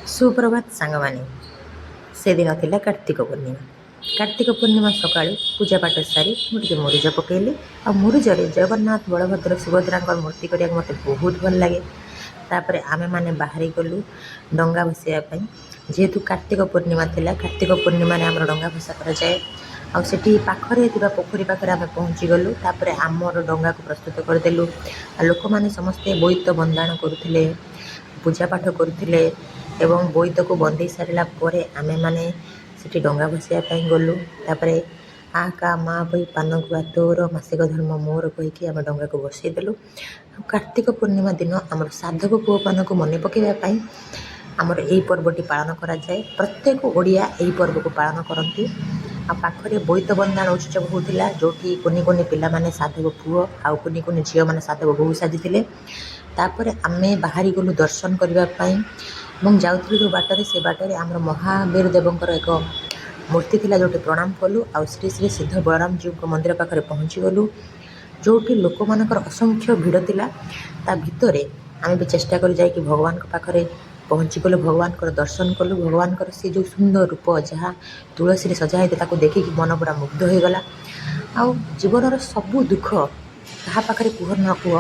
ସୁପ୍ରଭାତ ସାଙ୍ଗମାନେ। ସେଦିନ ଥିଲା କାର୍ତ୍ତିକ ପୂର୍ଣ୍ଣିମା। କାର୍ତ୍ତିକ ପୂର୍ଣ୍ଣିମା ସକାଳୁ ପୂଜାପାଠ ସାରି ମୁଁ ଟିକେ ମୁରୁଜ ପକାଇଲି। ଆଉ ମୁରୁଜରେ ଜଗନ୍ନାଥ, ବଳଭଦ୍ର, ସୁଭଦ୍ରାଙ୍କର ମୂର୍ତ୍ତି କରିବାକୁ ମୋତେ ବହୁତ ଭଲ ଲାଗେ। ତାପରେ ଆମେମାନେ ବାହାରି ଗଲୁ ଡଙ୍ଗା ଭସେଇବା ପାଇଁ। ଯେହେତୁ କାର୍ତ୍ତିକ ପୂର୍ଣ୍ଣିମା ଥିଲା, କାର୍ତ୍ତିକ ପୂର୍ଣ୍ଣିମାରେ ଆମର ଡଙ୍ଗା ଭସା କରାଯାଏ। ଆଉ ସେଠି ପାଖରେ ଥିବା ପୋଖରୀ ପାଖରେ ଆମେ ପହଞ୍ଚିଗଲୁ। ତାପରେ ଆମର ଡଙ୍ଗାକୁ ପ୍ରସ୍ତୁତ କରିଦେଲୁ। ଆଉ ଲୋକମାନେ ସମସ୍ତେ ବୋଇତ ବନ୍ଦାଣ କରୁଥିଲେ, ପୂଜା ପାଠ କରୁଥିଲେ ଏବଂ ବୋଇତକୁ ବନ୍ଦେଇ ସାରିଲା ପରେ ଆମେମାନେ ସେଠି ଡଙ୍ଗା ଭସେଇବା ପାଇଁ ଗଲୁ। ତାପରେ "ଆ କା ମା ବଇ ପାନ ଗୁଆ ତୋର, ମାସିକ ଧର୍ମ ମୋର" କହିକି ଆମେ ଡଙ୍ଗାକୁ ବସେଇ ଦେଲୁ। ଆଉ କାର୍ତ୍ତିକ ପୂର୍ଣ୍ଣିମା ଦିନ ଆମର ସାଧବ ପୁଅମାନଙ୍କୁ ମନେ ପକାଇବା ପାଇଁ ଆମର ଏଇ ପର୍ବଟି ପାଳନ କରାଯାଏ। ପ୍ରତ୍ୟେକ ଓଡ଼ିଆ ଏହି ପର୍ବକୁ ପାଳନ କରନ୍ତି। ଆଉ ପାଖରେ ବୋଇତ ବନ୍ଦାଣ ଉତ୍ସବ ହେଉଥିଲା, ଯେଉଁଠି କୁନି କୁନି ପିଲାମାନେ ସାଧବ ପୁଅ ଆଉ କୁନି କୁନି ଝିଅମାନେ ସାଧବ ବୋହୂ ସାଜିଥିଲେ। ତାପରେ ଆମେ ବାହାରି ଗଲୁ ଦର୍ଶନ କରିବା ପାଇଁ ଏବଂ ଯାଉଥିଲୁ ଯେଉଁ ବାଟରେ, ସେ ବାଟରେ ଆମର ମହାବୀର ଦେବଙ୍କର ଏକ ମୂର୍ତ୍ତି ଥିଲା, ଯେଉଁଠି ପ୍ରଣାମ କଲୁ। ଆଉ ଶ୍ରୀ ଶ୍ରୀ ସିଦ୍ଧ ବଳରାମଜୀଉଙ୍କ ମନ୍ଦିର ପାଖରେ ପହଞ୍ଚିଗଲୁ, ଯେଉଁଠି ଲୋକମାନଙ୍କର ଅସଂଖ୍ୟ ଭିଡ଼ ଥିଲା। ତା ଭିତରେ ଆମେ ବି ଚେଷ୍ଟା କରି ଯାଇକି ଭଗବାନଙ୍କ ପାଖରେ ପହଞ୍ଚିଗଲୁ, ଭଗବାନଙ୍କର ଦର୍ଶନ କଲୁ। ଭଗବାନଙ୍କର ସେ ଯେଉଁ ସୁନ୍ଦର ରୂପ, ଯାହା ତୁଳସୀରେ ସଜା ହେଇଥିଲା, ତାକୁ ଦେଖିକି ମନ ପୁରା ମୁଗ୍ଧ ହୋଇଗଲା। ଆଉ ଜୀବନର ସବୁ ଦୁଃଖ କାହା ପାଖରେ କୁହ ନ କୁହ,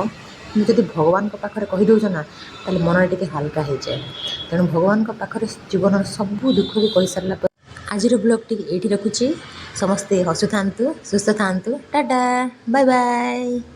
କିନ୍ତୁ ଯଦି ଭଗବାନଙ୍କ ପାଖରେ କହିଦେଉଛ ନା, ତାହେଲେ ମନରେ ଟିକେ ହାଲକା ହେଇଯାଏ। ତେଣୁ ଭଗବାନଙ୍କ ପାଖରେ ଜୀବନର ସବୁ ଦୁଃଖକୁ କହିସାରିଲା ପରେ ଆଜିର ବ୍ଲଗ୍ଟି ଏଇଠି ରଖୁଛି। ସମସ୍ତେ ହସୁଥାନ୍ତୁ, ସୁସ୍ଥ ଥାନ୍ତୁ। Tata, bye bye.